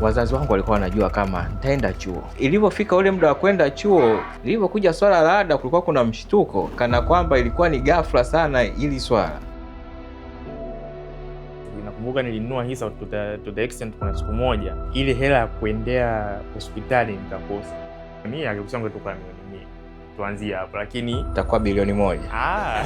Wazazi wangu walikuwa wanajua kama nitaenda chuo. Ilivyofika ule muda wa kwenda chuo, lilivyokuja swala la ada, kulikuwa kuna mshtuko, kana kwamba ilikuwa ni ghafla sana ili swala. Nakumbuka nilinunua hisa to the extent kuna siku moja ile hela ya kuendea hospitali nikakosa. Mimi akikusema tu kwa milioni 100. Tuanzie hapo, lakini itakuwa bilioni 1. Ah.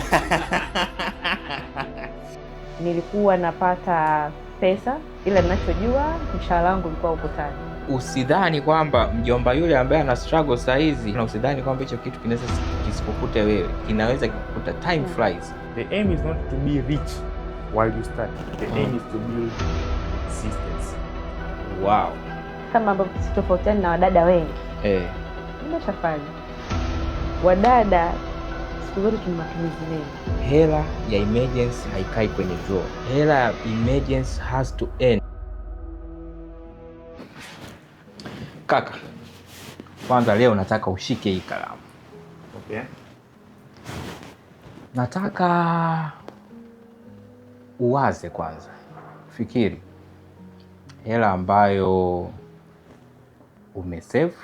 Nilikuwa napata pesa, ila ninachojua mshahara wangu ulikuwa ukutani. Usidhani kwamba mjomba yule ambaye ana struggle saa hizi, na usidhani kwamba hicho kitu kinaweza kisikukute wewe, kinaweza kikukuta. Time flies. The aim is not to be rich while you start. The aim is to build consistency. Wow. Kama ambavyo sitofautiani na wadada wengi. Nimeshafanya. Wadada siku zote tuna matumizi mengi. Hela ya emergency haikai kwenye drawer. Hela ya emergency has to end. Kaka, kwanza leo nataka ushike hii kalamu. Nataka uwaze kwanza. Fikiri hela ambayo umesave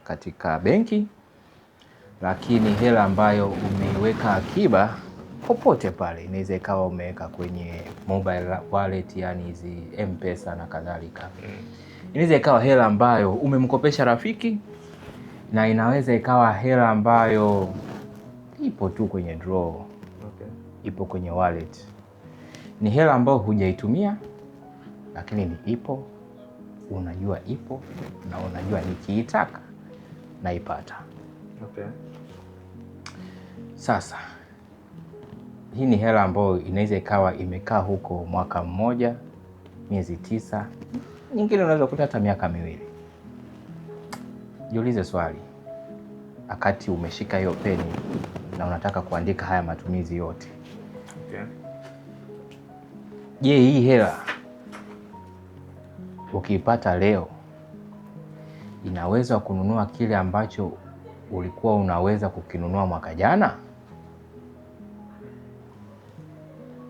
katika benki, lakini hela ambayo umeiweka akiba popote pale, inaweza ikawa umeweka kwenye mobile wallet, yani hizi M-Pesa na kadhalika. Inaweza ikawa hela ambayo umemkopesha rafiki, na inaweza ikawa hela ambayo ipo tu kwenye drawer. Ipo kwenye wallet. Ni hela ambayo hujaitumia, lakini ni ipo, unajua ipo, na unajua nikiitaka naipata. Sasa hii ni hela ambayo inaweza ikawa imekaa huko mwaka mmoja, miezi 9, nyingine unaweza kukuta hata miaka 2. Jiulize swali, wakati umeshika hiyo peni na unataka kuandika haya matumizi yote. Je, hii hela ukiipata leo inaweza kununua kile ambacho ulikuwa unaweza kukinunua mwaka jana?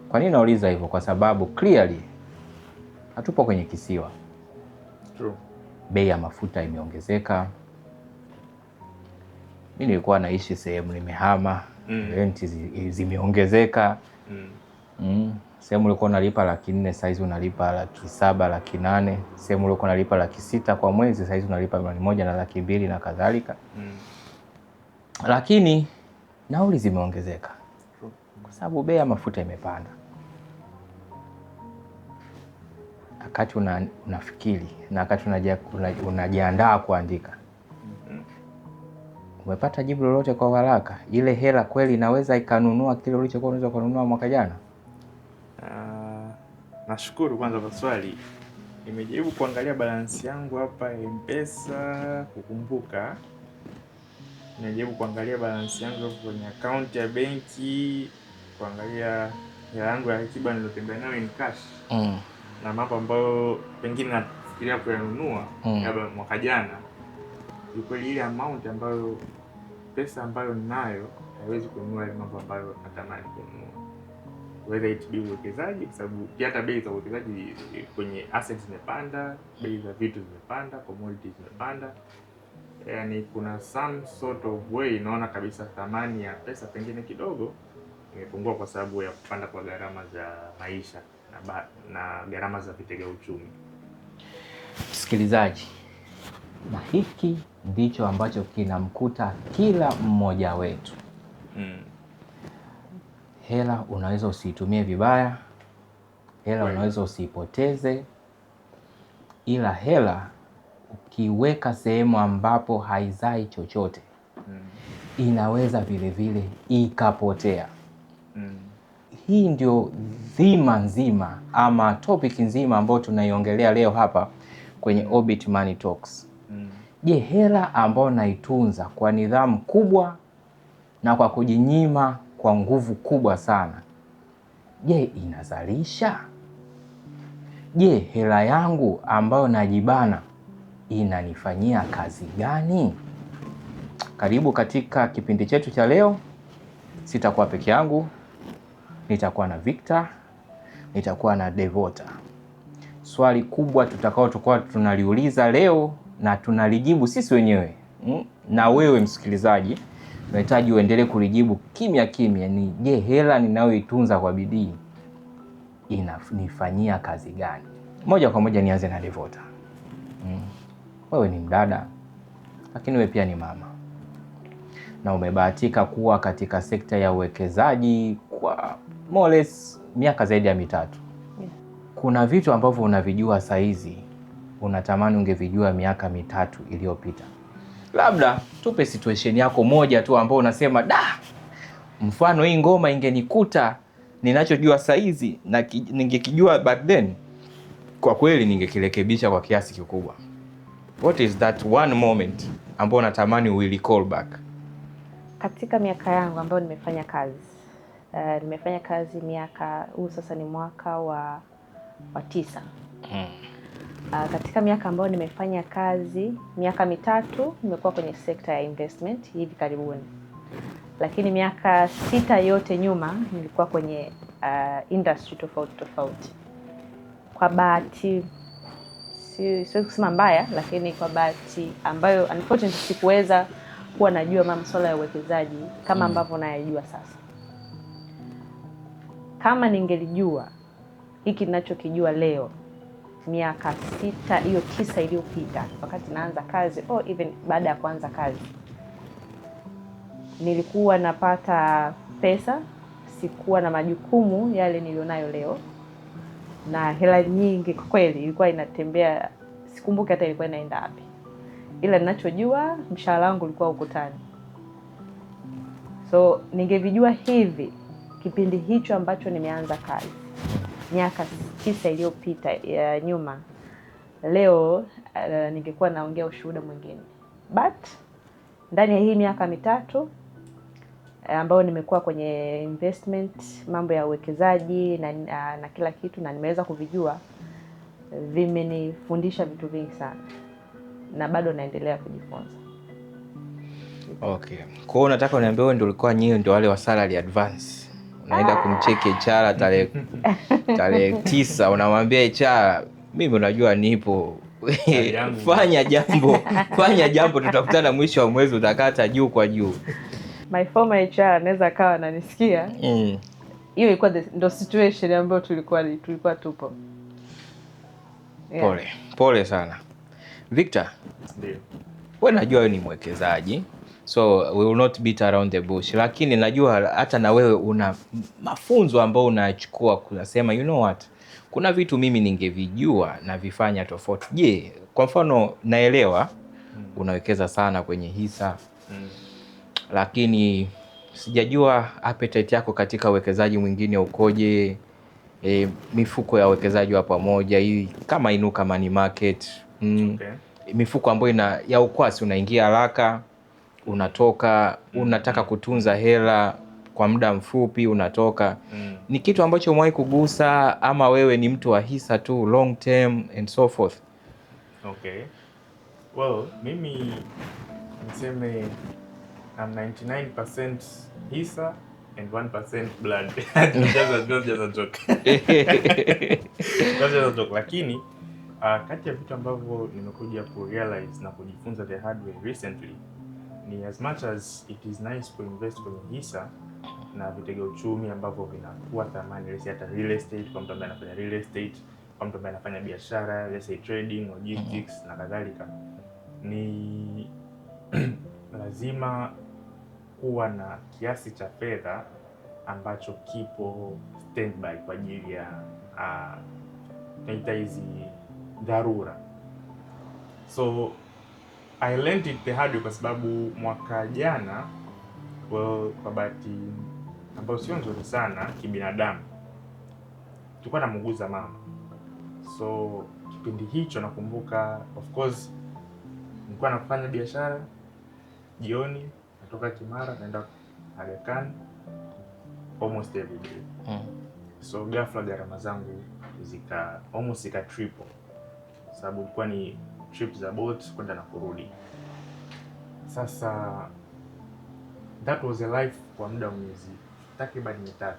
Kwa nini nauliza hivyo? Kwa sababu clearly hatupo kwenye kisiwa. Bei ya mafuta imeongezeka. Mimi nilikuwa naishi sehemu nimehama, renti zimeongezeka. Sehemu ulikuwa unalipa 400,000, saizi unalipa 700,000, 800,000. Sehemu ulikuwa unalipa 600,000 kwa mwezi, saizi unalipa 1,200,000 na kadhalika. Lakini nauli zimeongezeka. Kwa sababu bei ya mafuta imepanda. Wakati unafikiri na wakati unajiandaa kuandika, umepata jibu lolote kwa haraka? Ile hela kweli inaweza ikanunua kile ulichokuwa unaweza kununua mwaka jana? Nashukuru kwanza kwa swali. Nimejaribu kuangalia balance yangu hapa ya M-Pesa kukumbuka. Nimejaribu kuangalia balance yangu hapo kwenye account ya benki, kuangalia hela yangu ya akiba niliyotembea nayo in cash. Na mambo ambayo pengine nafikiria kuyanunua labda mwaka jana. Ni kweli ile amount ambayo pesa ambayo ninayo haiwezi kununua yale mambo ambayo natamani kununua. Whether it be uwekezaji, kwa sababu pia hata bei za uwekezaji kwenye assets zimepanda, bei za vitu zimepanda, commodities zimepanda. Yaani kuna some sort of way naona kabisa thamani ya pesa pengine kidogo imepungua kwa sababu ya kupanda kwa gharama za maisha na gharama za vitega uchumi. Msikilizaji, na hiki ndicho ambacho kinamkuta kila mmoja wetu. Hela unaweza usiitumie vibaya, hela unaweza usiipoteze, ila hela ukiweka sehemu ambapo haizai chochote, inaweza vile vile ikapotea. Hii ndio dhima nzima ama topic nzima ambayo tunaiongelea leo hapa kwenye Orbit Money Talks. Je, hela ambayo naitunza kwa nidhamu kubwa na kwa kujinyima kwa nguvu kubwa sana, je, inazalisha? Je, hela yangu ambayo najibana inanifanyia kazi gani? Karibu katika kipindi chetu cha leo. Sitakuwa peke yangu, nitakuwa na Victor, nitakuwa na Devota. Swali kubwa tutakao tukua tunaliuliza leo na tunalijibu sisi wenyewe na wewe msikilizaji unahitaji uendelee kulijibu kimya kimya ni je, hela ninayoitunza kwa bidii inanifanyia kazi gani? Moja kwa moja nianze na Devota. Wewe ni mdada lakini wewe pia ni mama na umebahatika kuwa katika sekta ya uwekezaji kwa more or less miaka zaidi ya 3. Yeah. Kuna vitu ambavyo unavijua saizi unatamani ungevijua miaka 3 iliyopita. Labda tupe situation yako moja tu ambayo unasema da, mfano hii ngoma ingenikuta ninachojua saizi na ningekijua back then, kwa kweli ningekirekebisha kwa kiasi kikubwa. What is that one moment ambao unatamani we recall back? Katika miaka yangu ambayo nimefanya kazi, nimefanya kazi miaka huu sasa ni mwaka wa 9. Katika miaka ambayo nimefanya kazi, miaka 3 nimekuwa kwenye sekta ya investment hivi karibuni. Lakini miaka 6 yote nyuma nilikuwa kwenye industry tofauti tofauti. Kwa bahati, siwezi kusema mbaya, lakini kwa bahati ambayo unfortunately sikuweza kuwa najua masuala ya uwekezaji kama ambavyo nayajua sasa. Kama ningelijua hiki ninachokijua leo miaka 6 hiyo 9 iliyopita wakati naanza kazi or even baada ya kuanza kazi, nilikuwa napata pesa, sikuwa na majukumu yale nilionayo leo, na hela nyingi kwa kweli ilikuwa inatembea, sikumbuki hata ilikuwa inaenda wapi, ila ninachojua mshahara wangu ulikuwa ukutani. So ningevijua hivi kipindi hicho ambacho nimeanza kazi miaka 9 iliyopita ya nyuma, leo ningekuwa naongea ushuhuda mwingine. But ndani ya hii miaka 3 ambayo nimekuwa kwenye investment, mambo ya uwekezaji na kila kitu, na nimeweza kuvijua, vimenifundisha vitu vingi sana na bado naendelea kujifunza. Okay. Kwa hiyo unataka uniambie wewe ndio ulikuwa nyinyi ndio wale wa salary advance. Unaenda kumcheki HR tarehe 9, unamwambia HR mimi unajua nipo. Fanya jambo, tutakutana mwisho wa mwezi, utakata juu kwa juu. My former HR anaweza akawa ananisikia. Hiyo ilikuwa ndo situation ambayo tulikuwa tupo. Yeah. Pole, pole sana. Victor, ndio. Wewe najua wewe ni mwekezaji, so we will not beat around the bush, lakini najua hata na wewe una mafunzo ambayo unachukua kusema you know what, kuna vitu mimi ningevijua na vifanya tofauti. Je, kwa mfano naelewa unawekeza sana kwenye hisa, lakini sijajua appetite yako katika uwekezaji mwingine ukoje. Mifuko ya uwekezaji wa pamoja hii kama Inuka Money Market, Okay. Mifuko ambayo ina ya ukwasi, unaingia haraka unatoka, unataka kutunza hela kwa muda mfupi unatoka. Ni kitu ambacho umewahi kugusa ama wewe ni mtu wa hisa tu long term and so forth? Okay. Well, mimi niseme I'm 99% hisa and 1% blood. Just a joke. Just a joke. Lakini kati ya vitu ambavyo nimekuja ku realize na kujifunza the hard way recently ni as much as it is nice to invest kwenye hisa na vitega uchumi ambavyo vinakuwa thamani, let's say hata real estate kwa mtu ambaye anafanya real estate, kwa mtu ambaye anafanya biashara, let's say trading, logistics na kadhalika, ni lazima kuwa na kiasi cha fedha ambacho kipo standby kwa ajili ya tunaita hizi dharura. So I learned it the hard way kwa sababu mwaka jana, well, kwa bahati ambayo sio nzuri sana kibinadamu, tulikuwa namuuguza mama. So kipindi hicho nakumbuka, of course nilikuwa nafanya biashara jioni, natoka Kimara naenda Aga Khan almost every day. So ghafla gharama zangu zika almost zika triple, sababu ilikuwa ni trip za boat kwenda na kurudi. Sasa that was a life kwa muda wa miezi takriban 3.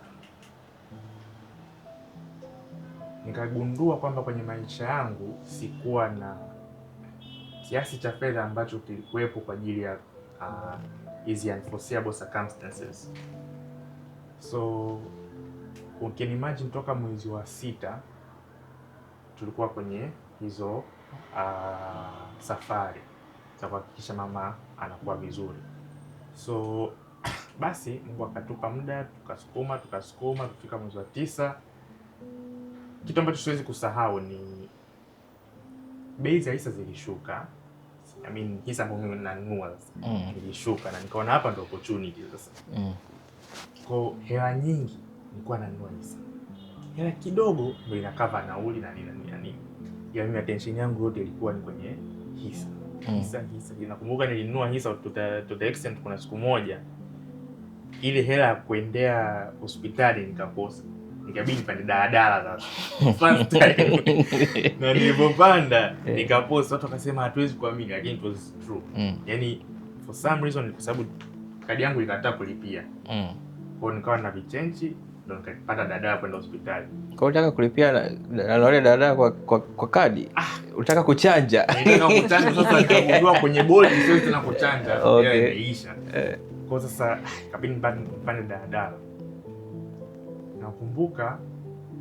Nikagundua kwamba kwenye maisha yangu sikuwa na kiasi cha fedha ambacho kilikuwepo kwa ajili ya hizi unforeseeable circumstances. So you can imagine toka mwezi wa 6 tulikuwa kwenye hizo safari za kuhakikisha mama anakuwa vizuri. So basi Mungu akatupa muda, tukasukuma kufika mwezi wa 9. Kitu ambacho siwezi kusahau ni bei za hisa zilishuka. I mean, hisa ambayo mimi nanunua sasa ilishuka, na nikaona hapa ndo opportunity sasa. Kwa hela nyingi nilikuwa nanunua hisa, hela kidogo ndio ina cover nauli na nini na nini na nini. Ya mimi attention yangu yote ilikuwa ni kwenye hisa. Hisa. Nakumbuka nilinunua hisa to the extent kuna siku moja ile hela ya kuendea hospitali nikakosa, nikabidi nipande daladala sasa. First time. Na nilipopanda nikapost, watu wakasema hatuwezi kuamini, lakini it was true. Yani for some reason, kwa sababu kadi yangu ilikataa kulipia. Kwa hiyo nikawa na vichenji, ndo nikapata daladala kwenda hospitali. Kwa unataka kulipia na wale daladala kwa kadi? Unataka kuchanja? Nilitaka kuchanja, sasa nikagundua kwenye Bolt siwezi tena kuchanja. Hela imeisha. Kwa sasa ikabidi nipande daladala. Nakumbuka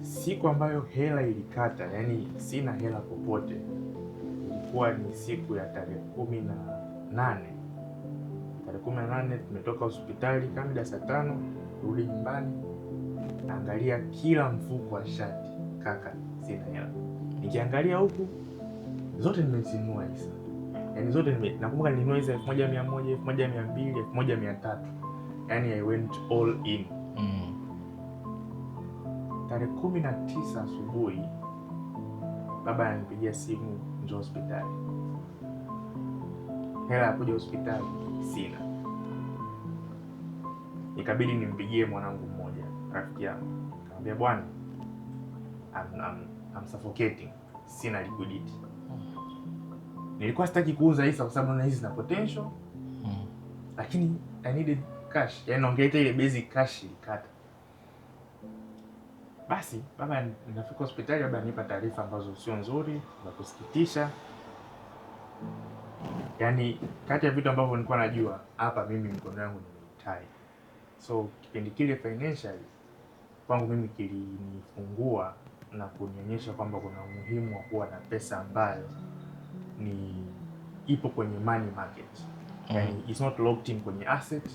siku ambayo hela ilikata, yani sina hela popote, ilikuwa ni siku ya tarehe 18. Tarehe 18 tumetoka hospitali kama saa 5, kurudi nyumbani, naangalia kila mfuko wa shati, kaka, sina hela. Nikiangalia huku zote nimezinunua hisa. Yani zote nakumbuka nilinunua hisa 1100, 1200, 1300. Yani I went all in. Tarehe 19 asubuhi baba ananipigia simu, njoo hospitali. Hela ya kuja hospitali sina. Ikabidi nimpigie mwanangu mmoja, rafiki yangu. Nikamwambia bwana, I'm suffocating. Sina liquidity. Nilikuwa sitaki kuuza hisa kwa sababu naona hizi zina potential. Lakini I needed cash. Yaani naongelea ile basic cash ilikata. Basi baba, ninafika hospitali, baba anipa taarifa ambazo sio nzuri, za kusikitisha. Yaani kati ya vitu ambavyo nilikuwa najua hapa, mimi mikono yangu nimeitai. So kipindi kile financially kwangu mimi kilinifungua na kunionyesha kwamba kuna umuhimu wa kuwa na pesa ambayo ni ipo kwenye money market. Yaani it's not locked in kwenye asset,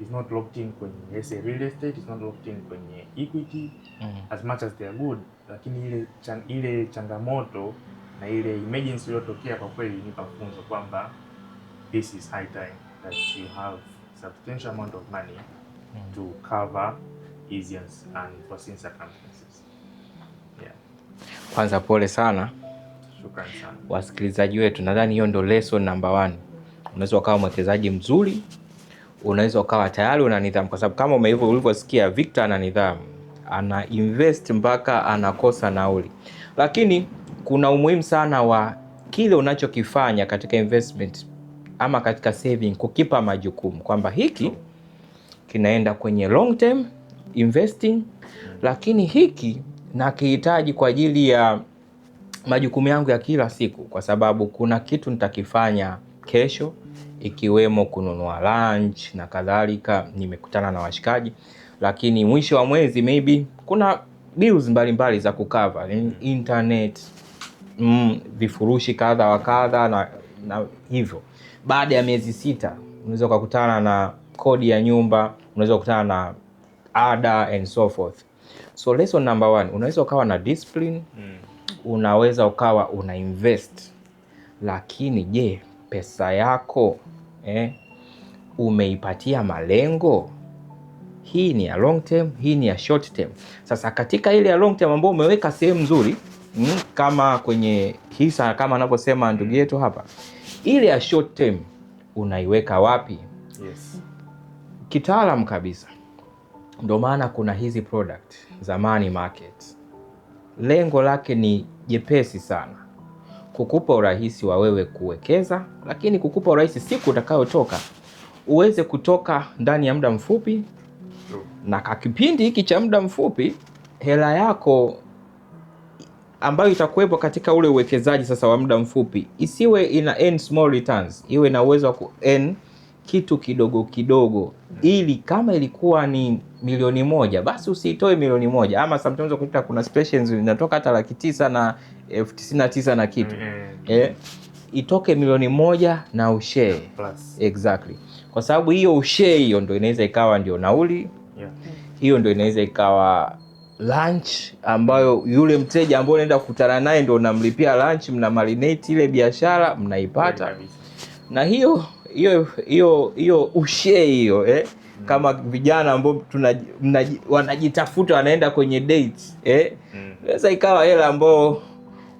it's not locked in kwenye, let's say, real estate, it's not locked in kwenye equity. As much as they are good, lakini ile changamoto na ile emergency iliyotokea kwa kweli ilinipa funzo kwamba this is high time that you have substantial amount of money to cover easy and unforeseen circumstances. Yeah. Kwanza pole sana. Shukrani sana. Wasikilizaji wetu, nadhani hiyo ndo lesson number 1. Unaweza ukawa mwekezaji mzuri, unaweza ukawa tayari una nidhamu, kwa sababu kama ulivyosikia Victor ana nidhamu, ana invest mpaka anakosa nauli. Lakini kuna umuhimu sana wa kile unachokifanya katika investment ama katika saving, kukipa majukumu kwamba hiki kinaenda kwenye long term investing, lakini hiki nakihitaji kwa ajili ya majukumu yangu ya kila siku, kwa sababu kuna kitu nitakifanya kesho ikiwemo kununua lunch na kadhalika, nimekutana na washikaji, lakini mwisho wa mwezi maybe kuna bills mbalimbali za kucover, internet, vifurushi kadha wa kadha na hivyo. Baada ya miezi 6 unaweza ukakutana na kodi ya nyumba, unaweza kukutana na ada and so forth. So lesson number 1, unaweza ukawa na discipline, unaweza ukawa una invest, lakini je, pesa yako umeipatia malengo? Hii ni ya long term, hii ni ya short term. Sasa katika ile ya long term ambayo umeweka sehemu nzuri, kama kwenye hisa kama anavyosema ndugu yetu hapa, ile ya short term unaiweka wapi? Kitaalam kabisa. Ndio maana kuna hizi product za money market. Lengo lake ni jepesi sana, kukupa urahisi wa wewe kuwekeza, lakini kukupa urahisi siku utakayotoka uweze kutoka ndani ya muda mfupi. Na kwa kipindi hiki cha muda mfupi hela yako ambayo itakuwepo katika ule uwekezaji sasa wa muda mfupi isiwe ina earn small returns, iwe na uwezo wa ku earn kitu kidogo kidogo, ili kama ilikuwa ni 1,000,000 basi usiitoe 1,000,000, ama sometimes ukuta kuna situations inatoka hata 999,000 na kitu. Itoke 1,000,000 na ushare Plus. Exactly, kwa sababu hiyo ushare hiyo ndio inaweza ikawa ndio nauli. Hiyo ndio inaweza ikawa lunch ambayo yule mteja ambaye unaenda kukutana naye ndio unamlipia lunch, mna marinate ile biashara mnaipata. Na hiyo hiyo hiyo hiyo ushare hiyo, kama vijana ambao wanajitafuta wanaenda kwenye date, inaweza ikawa hela ambao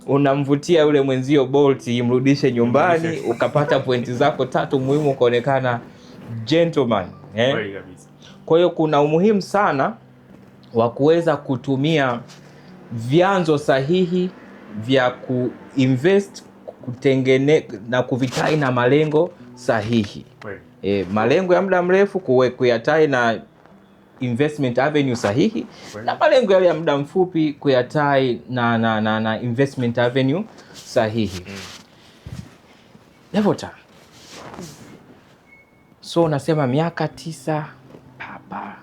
unamvutia yule mwenzio Bolt imrudishe nyumbani, ukapata pointi zako 3 muhimu, ukaonekana gentleman. Kweli kabisa. Kwa hiyo kuna umuhimu sana wa kuweza kutumia vyanzo sahihi vya kuinvest, na kuvitai na malengo sahihi. Malengo ya muda mrefu kuyatai na investment avenue sahihi, na malengo yale ya muda mfupi kuyatai na investment avenue sahihi. Devota. So unasema miaka 9 papa,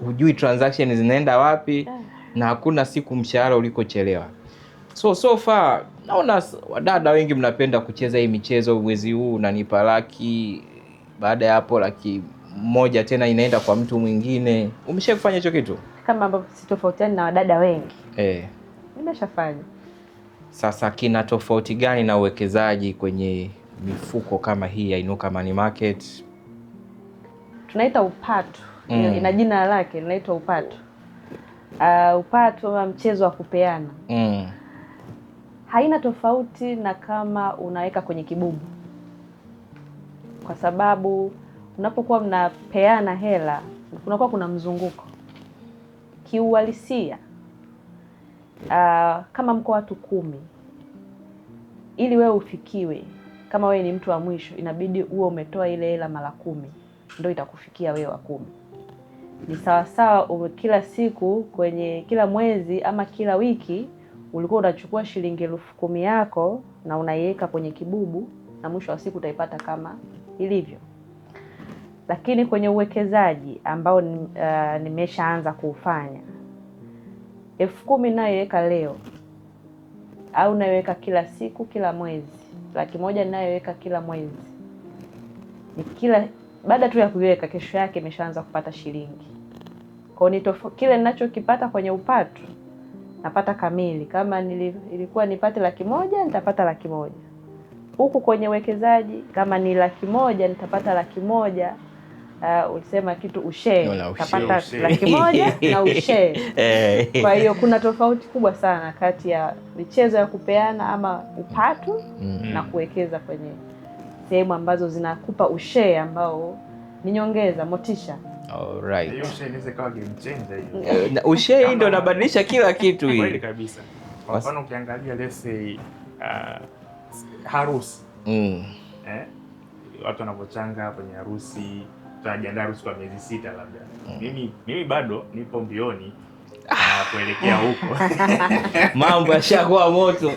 hujui transaction zinaenda wapi na hakuna siku mshahara ulikochelewa. So far naona wadada wengi mnapenda kucheza hii michezo, mwezi huu unanipa laki, baada ya hapo 100,000 tena inaenda kwa mtu mwingine. Umeshafanya hicho kitu? Kama ambavyo sitofautiani na wadada wengi. Nimeshafanya. Sasa kina tofauti gani na uwekezaji kwenye mifuko kama hii ya Inuka Money Market? Tunaita upatu. Ina jina lake, inaitwa upatu. Upatu ama mchezo wa kupeana. Haina tofauti na kama unaweka kwenye kibubu. Kwa sababu unapokuwa mnapeana hela, kunakuwa kuna mzunguko. Kiuhalisia, kama mko watu 10, ili wewe ufikiwe, kama wewe ni mtu wa mwisho, inabidi uwe umetoa ile hela mara 10, ndio itakufikia wewe wa 10. Ni sawa sawa uwe kila siku kwenye kila mwezi ama kila wiki ulikuwa unachukua shilingi 10,000 yako na unaiweka kwenye kibubu, na mwisho wa siku utaipata kama ilivyo. Lakini kwenye uwekezaji ambao nimeshaanza kuufanya, 10,000 naiweka leo au naiweka kila siku kila mwezi, 100,000 naiweka kila mwezi, ni kila baada tu ya kuiweka kesho yake imeshaanza kupata shilingi. Kwa hiyo kile ninachokipata kwenye upatu napata kamili. Kama ilikuwa nipate 100,000 nitapata 100,000. Huku kwenye uwekezaji kama ni 100,000 nitapata 100,000. Ulisema kitu ushare, No, na ushare, nitapata ushare. 100,000 na ushare. Kwa hiyo kuna tofauti kubwa sana kati ya michezo ya kupeana ama upatu na kuwekeza kwenye sehemu ambazo zinakupa ushare ambao ni nyongeza, motisha. All right. Hiyo ushare inaweza ikawa game changer hiyo. Na ushare ndio inabadilisha kila kitu hii. Kweli kabisa. Kwa mfano ukiangalia let's say, harusi. Watu wanapochanga kwenye harusi, tunajiandaa harusi kwa miezi 6 labda. Mimi bado nipo mbioni kuelekea huko. Mambo yashakuwa moto.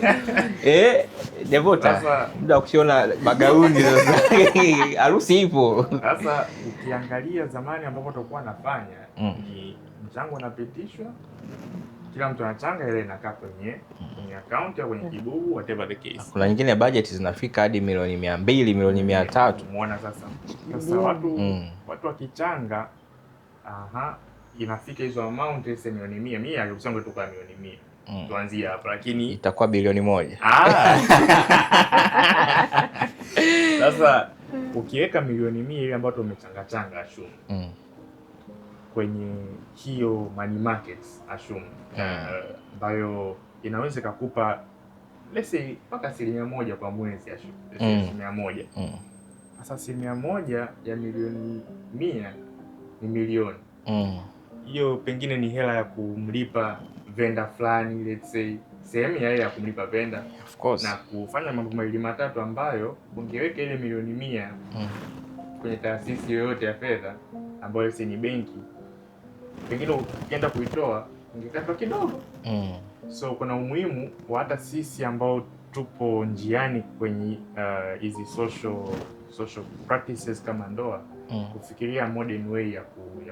Devota, muda wa kushona magauni sasa. Harusi ipo. Sasa ukiangalia zamani ambapo tulikuwa nafanya, ni mchango unapitishwa, kila mtu anachanga ile inakaa kwenye account au kwenye kibubu, whatever the case. Kuna nyingine budget zinafika hadi milioni 200, milioni 300. Umeona sasa. Sasa watu wakichanga, inafika hizo amount sasa milioni 100, 100 alikusema tu kwa milioni 100. Tuanzie hapo, lakini itakuwa bilioni 1. Sasa ukiweka milioni 100 ile ambayo tumechanga changa assume. Kwenye hiyo money market assume, ambayo inaweza kukupa let's say mpaka asilimia moja kwa mwezi assume. Let's say asilimia moja. Sasa asilimia moja ya milioni 100 ni milioni. Hiyo pengine ni hela ya kumlipa vendor fulani, let's say sehemu ya hela ya kumlipa vendor. Of course. Na kufanya mambo mawili matatu ambayo ungeweka ile milioni 100 kwenye taasisi yoyote ya fedha ambayo let's say ni benki, pengine ukienda kuitoa ungekatwa kidogo. So kuna umuhimu wa hata sisi ambao tupo njiani kwenye hizi social practices kama ndoa kufikiria modern way ya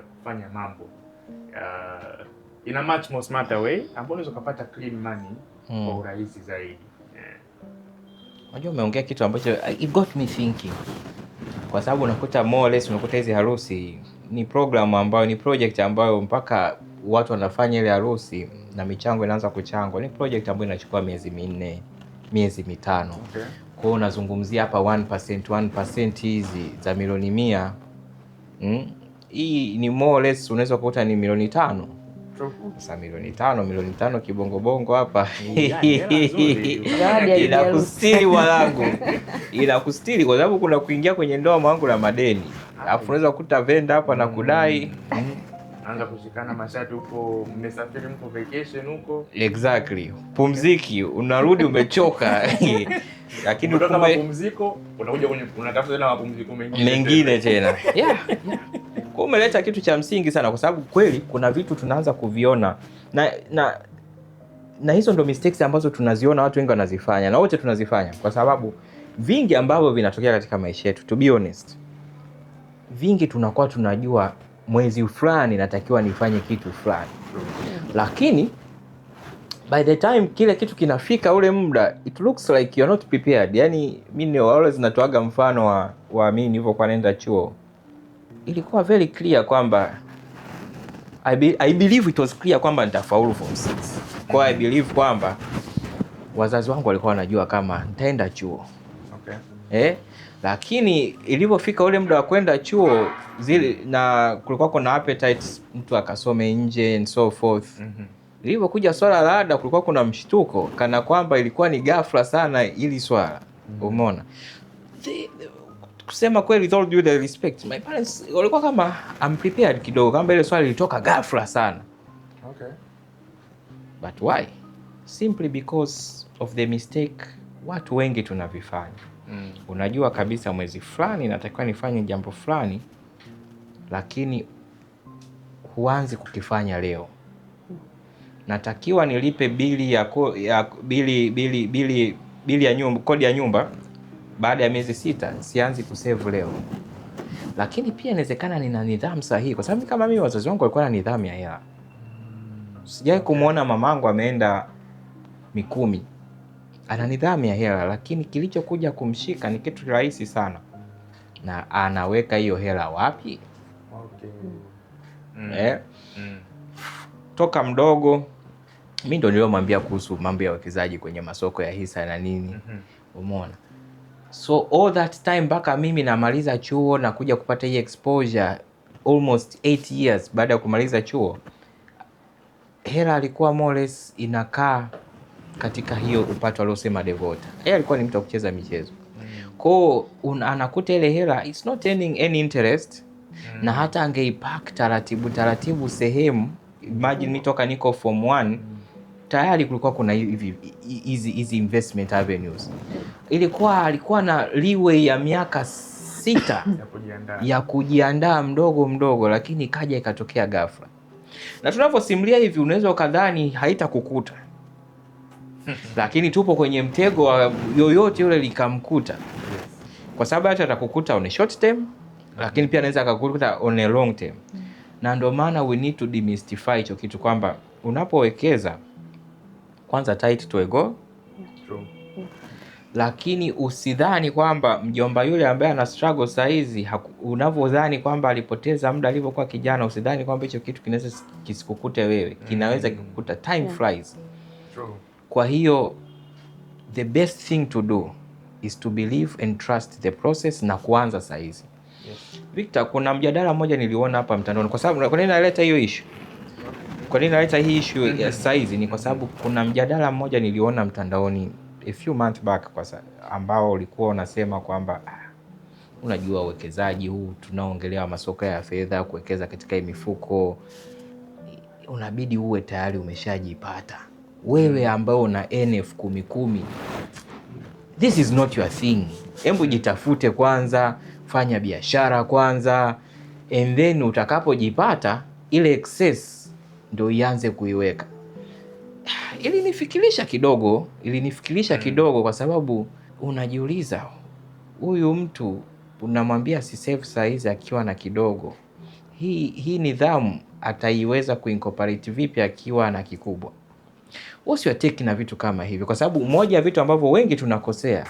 kufanya mambo in a much more smarter way ambao unaweza kupata clean money kwa urahisi zaidi. Yeah. Unajua umeongea kitu ambacho it got me thinking, kwa sababu unakuta more or less, unakuta hizi harusi ni program ambayo ni project ambayo mpaka watu wanafanya ile harusi na michango inaanza kuchangwa, ni project ambayo inachukua miezi 4, miezi 5. Kwa hiyo unazungumzia hapa 1%, 1% hizi za milioni 100. Hii ni more or less unaweza kukuta ni milioni 5. Sasa milioni 5, milioni 5 kibongo bongo hapa. Inakustiri mwanangu. Inakustiri kwa sababu kuna kuingia kwenye ndoa mwanangu na madeni. Alafu unaweza kukuta venda hapa na kudai. Anza kushikana mashati huko, mmesafiri mko vacation huko. Exactly. Pumziki, unarudi umechoka. Lakini kutoka mapumziko unakuja kwenye unatafuta tena mapumziko mengine tena. Yeah. Kwa umeleta kitu cha msingi sana, kwa sababu kweli kuna vitu tunaanza kuviona na hizo ndo mistakes ambazo tunaziona watu wengi wanazifanya na wote tunazifanya, kwa sababu vingi ambavyo vinatokea katika maisha yetu, to be honest, vingi tunakuwa tunajua mwezi fulani natakiwa nifanye kitu fulani, lakini by the time kile kitu kinafika ule muda, it looks like you're not prepared. Yani mimi always natoaga mfano wa mimi nilivyokuwa naenda chuo. Ilikuwa very clear kwamba I believe it was clear kwamba nitafaulu form 6. Kwa I believe kwamba wazazi wangu walikuwa wanajua kama nitaenda chuo. Okay. Lakini ilipofika ule muda wa kwenda chuo zile, na kulikuwa kuna appetite mtu akasome nje and so forth. Ilipokuja swala la ada kulikuwa kuna mshtuko kana kwamba ilikuwa ni ghafla sana ili swala. Umeona? Kusema kweli, with all due respect, my parents walikuwa kama I'm prepared kidogo, kama ile swali lilitoka ghafla sana. Okay. But why? Simply because of the mistake watu wengi tunavifanya. Unajua kabisa mwezi fulani natakiwa nifanye jambo fulani, lakini huanzi kukifanya leo. Natakiwa nilipe bili ya bili ya nyumba, kodi ya nyumba baada ya miezi 6, sianzi kusave leo. Lakini pia inawezekana nina nidhamu sahihi, kwa sababu kama mimi wazazi wangu walikuwa na nidhamu ya hela. Sijawahi kumuona mamangu ameenda Mikumi. Ana nidhamu ya hela, lakini kilichokuja kumshika ni kitu rahisi sana. Na anaweka hiyo hela wapi? Okay. Toka mdogo mimi ndo niliyomwambia kuhusu mambo ya uwekezaji kwenye masoko ya hisa na nini. Umeona? So all that time mpaka mimi namaliza chuo na kuja kupata hii exposure almost 8 years baada ya kumaliza chuo, hela alikuwa more or less inakaa katika hiyo upato aliosema Devota. Yeye alikuwa ni mtu wa kucheza michezo. Kwa anakuta ile hela it's not earning any interest. Na hata angeipack taratibu taratibu sehemu, imagine mimi toka niko form 1 tayari kulikuwa kuna hivi hizi investment avenues. Ilikuwa alikuwa na leeway ya miaka 6 ya kujiandaa mdogo mdogo, lakini ikaja ikatokea ghafla. Na tunaposimulia hivi unaweza ukadhani haitakukuta. Lakini tupo kwenye mtego wa yoyote yule likamkuta. Kwa sababu hata atakukuta on a short term, lakini pia anaweza akakukuta on a long term. Na ndio maana we need to demystify hicho kitu kwamba unapowekeza kwanza tight to a goal. True. Lakini usidhani kwamba mjomba yule ambaye ana struggle saa hizi, unavyodhani kwamba alipoteza muda alipokuwa kijana, usidhani kwamba hicho kitu kinaweza kisikukute wewe. Kinaweza kikukuta. Time flies. True. Kwa hiyo the best thing to do is to believe and trust the process na kuanza saa hizi. Yes. Victor, kuna mjadala mmoja niliona hapa mtandaoni. Kwa sababu kwa nini naleta hiyo issue? Kwa nini naleta hii issue ya size? Ni kwa sababu kuna mjadala mmoja niliona mtandaoni a few months back kwa ambao ulikuwa unasema kwamba unajua uwekezaji huu tunaongelea masoko ya fedha, kuwekeza katika hii mifuko, unabidi uwe tayari umeshajipata. Wewe ambao una NF 10-10, this is not your thing. Hebu jitafute kwanza, fanya biashara kwanza, and then utakapojipata ile excess ndio ianze kuiweka. Ilinifikirisha kidogo, ilinifikirisha kidogo kwa sababu unajiuliza huyu mtu unamwambia asisave saa hizi akiwa na kidogo, hii nidhamu ataiweza kuincorporate vipi akiwa na kikubwa? Usiwateki na vitu kama hivi, kwa sababu moja ya vitu ambavyo wengi tunakosea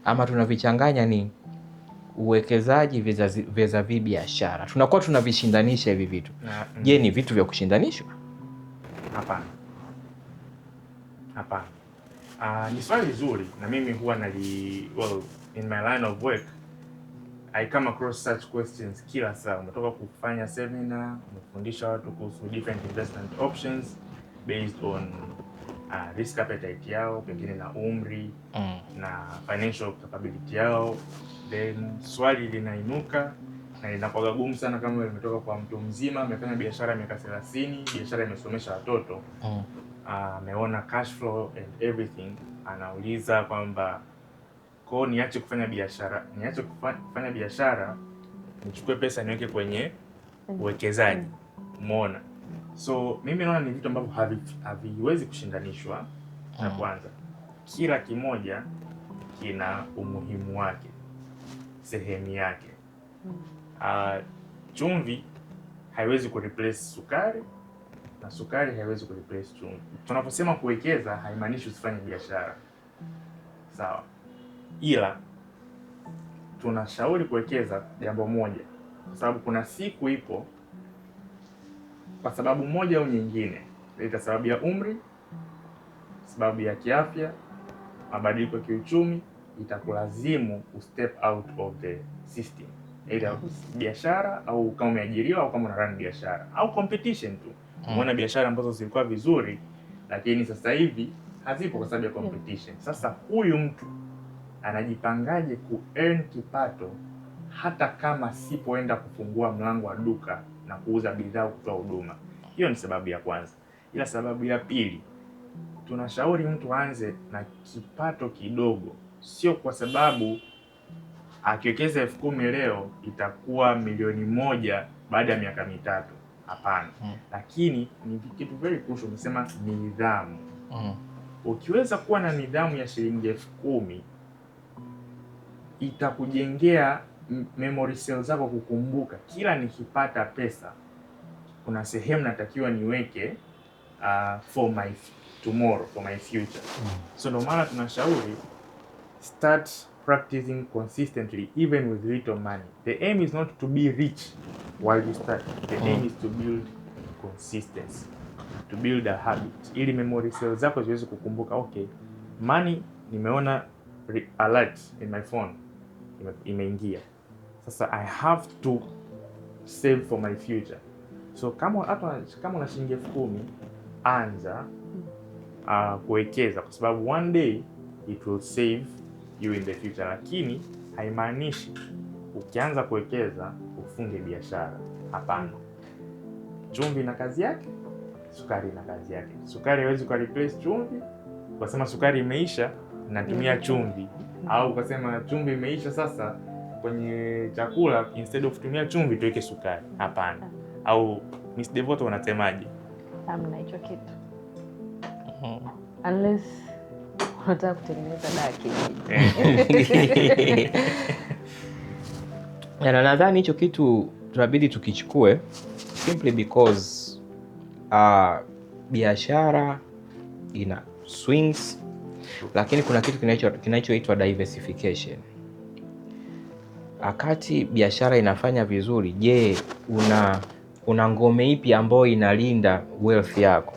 ama tunavichanganya ni uwekezaji vis-a-vis biashara. Tunakuwa tunavishindanisha hivi vitu. Je, ni vitu vya kushindanishwa? Hapana, hapana. Ni swali zuri na mimi huwa nali, well, in my line of work I come across such questions kila saa. Umetoka kufanya seminar, umefundisha watu kuhusu different investment options based on risk appetite yao, pengine na umri na financial capability yao, then swali linainuka na linakuwa gumu sana kama limetoka kwa mtu mzima amefanya biashara miaka 30, biashara imesomesha watoto, ameona cash flow and everything, anauliza kwamba kwao niache kufanya biashara, niache kufanya biashara nichukue pesa niweke kwenye uwekezaji. Umeona? So mimi naona ni vitu ambavyo haviwezi kushindanishwa. Cha kwanza, kila kimoja kina umuhimu wake, sehemu yake. Chumvi haiwezi kureplace sukari na sukari haiwezi kureplace chumvi. Tunaposema kuwekeza haimaanishi usifanye biashara, sawa? Ila tunashauri kuwekeza jambo moja, kwa sababu kuna siku ipo, kwa sababu moja au nyingine, aidha sababu ya umri, sababu ya kiafya, mabadiliko ya kiuchumi, itakulazimu step out of the system, either biashara au kama umeajiriwa au kama una run biashara au competition tu. Umeona biashara ambazo zilikuwa vizuri lakini sasa hivi hazipo kwa sababu ya competition. Sasa huyu mtu anajipangaje ku earn kipato hata kama sipoenda kufungua mlango wa duka na kuuza bidhaa au kutoa huduma? Hiyo ni sababu ya kwanza. Ila sababu ya pili, tunashauri mtu aanze na kipato kidogo, sio kwa sababu akiwekeza 10,000 leo itakuwa 1,000,000 baada ya miaka 3. Hapana. Lakini ni kitu very crucial, umesema nidhamu. Ukiweza kuwa na nidhamu ya shilingi 10,000 itakujengea memory cells zako kukumbuka kila nikipata pesa kuna sehemu natakiwa niweke for my tomorrow, for my future. So ndio maana tunashauri start practicing consistently even with little money. The aim is not to be rich while you start. The aim is to build consistency, to build a habit, ili memory cells zako ziweze kukumbuka, okay, money nimeona alert in my phone imeingia, sasa I have to save for my future. So kama hata kama una shilingi 10,000, anza kuwekeza kwa sababu one day it will save you in the future, lakini haimaanishi ukianza kuwekeza ufunge biashara. Hapana. Chumvi na kazi yake, sukari na kazi yake. Sukari haiwezi ku replace chumvi. Ukasema sukari imeisha natumia chumvi, au ukasema chumvi imeisha sasa kwenye chakula instead of kutumia chumvi tuweke sukari. Hapana. Au Miss Devoto unasemaje? Hamna hicho kitu. Unless unataka kutengeneza dawa ya kienyeji. Na nadhani hicho kitu tunabidi tukichukue simply because biashara ina swings, lakini kuna kitu kinachoitwa diversification. Wakati biashara inafanya vizuri, je, una ngome ipi ambayo inalinda wealth yako?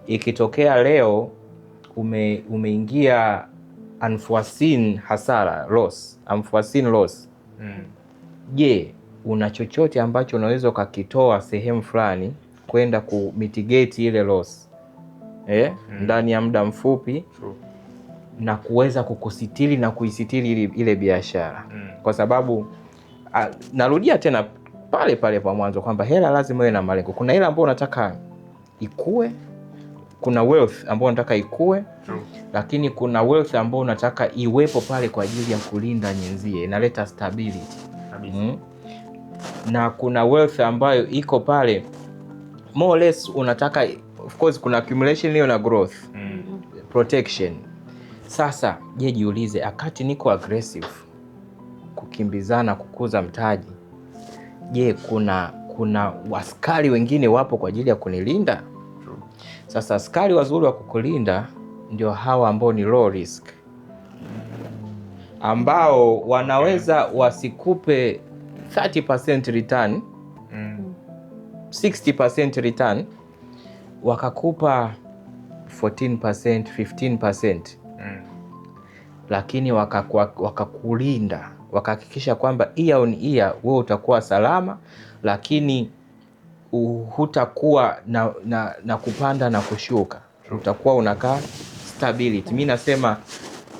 Ikitokea leo umeingia unforeseen hasara, loss, unforeseen loss, je, una chochote ambacho unaweza ukakitoa sehemu fulani kwenda ku mitigate ile loss ndani ya muda mfupi na kuweza kukusitiri na kuisitiri ile biashara? Kwa sababu narudia tena pale pale pa mwanzo kwamba hela lazima iwe na malengo. Kuna hela ambayo unataka ikue, kuna wealth ambayo unataka ikue, lakini kuna wealth ambayo unataka iwepo pale kwa ajili ya kulinda nyenzie, inaleta stability. Na kuna wealth ambayo iko pale more or less unataka Of course kuna accumulation hiyo na growth, protection. Sasa je, jiulize, akati niko aggressive kukimbizana kukuza mtaji, je, kuna askari wengine wapo kwa ajili ya kunilinda? Sasa askari wazuri wa kukulinda ndio hawa ambao ni low risk, ambao wanaweza wasikupe 30% return, 60% return, wakakupa 14%, 15%, lakini wakakulinda, wakahakikisha kwamba year on year wewe utakuwa salama, lakini hutakuwa na kupanda na kushuka, utakuwa unakaa stability. Mi nasema,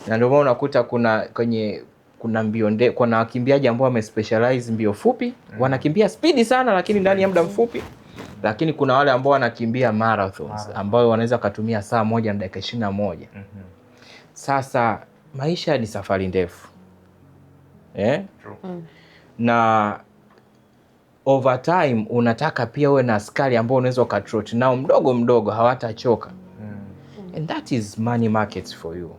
na ndio maana unakuta kuna kwenye kuna mbio nde, kuna wakimbiaji ambao wamespecialize mbio fupi, wanakimbia spidi sana, lakini ndani ya muda mfupi, lakini kuna wale ambao wanakimbia marathons ambao wanaweza wakatumia saa 1 na dakika 21. Sasa maisha ni safari ndefu, eh? Na over time unataka pia uwe na askari ambao unaweza ukatrot nao mdogo mdogo, hawatachoka. And that is money markets for you.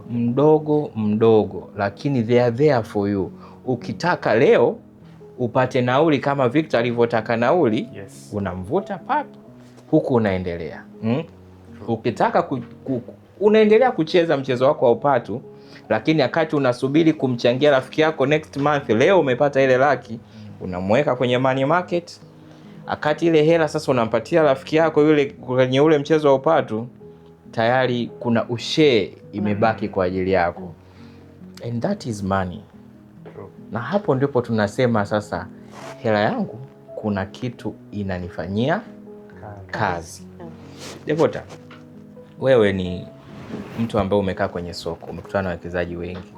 Mdogo mdogo, lakini they are there for you. Ukitaka leo upate nauli kama Victor alivyotaka nauli, unamvuta pap, huku unaendelea. Ukitaka unaendelea kucheza mchezo wako wa upatu, lakini wakati unasubiri kumchangia rafiki yako next month, leo umepata ile laki, unamweka kwenye money market. Akati ile hela sasa unampatia rafiki yako yule kwenye ule mchezo wa upatu, tayari kuna ushare imebaki kwa ajili yako. And that is money. Na hapo ndipo tunasema sasa hela yangu kuna kitu inanifanyia kazi. Devota, wewe ni mtu ambaye umekaa kwenye soko, umekutana na wawekezaji wengi.